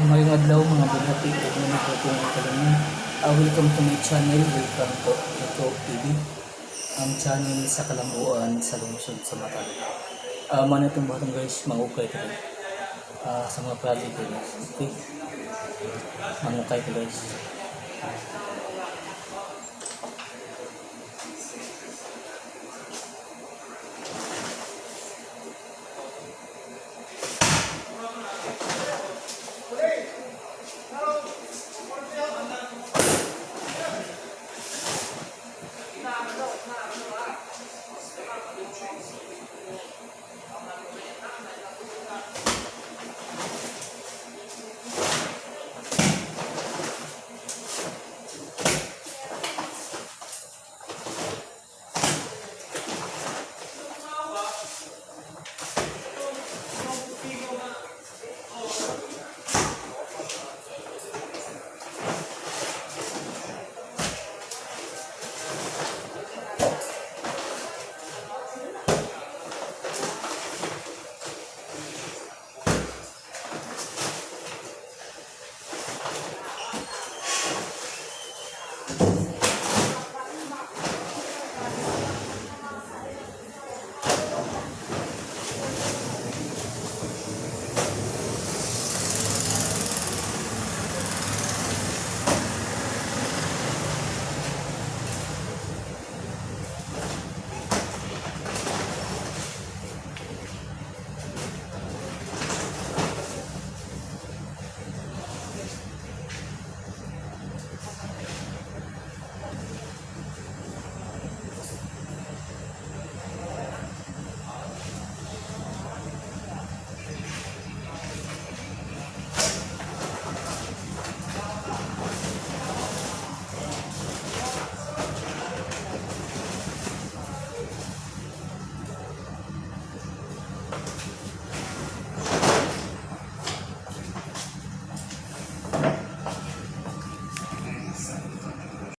Maayong adlaw, mga binati ug mga kung kalangan. Welcome to my channel, welcome to Ito TV. Ang channel sa kalambuan sa lungsod sa Matala. Mao na itong buhaton, guys, mangukay ta sa mga project ko, guys. Okay? Mangukay ko, guys.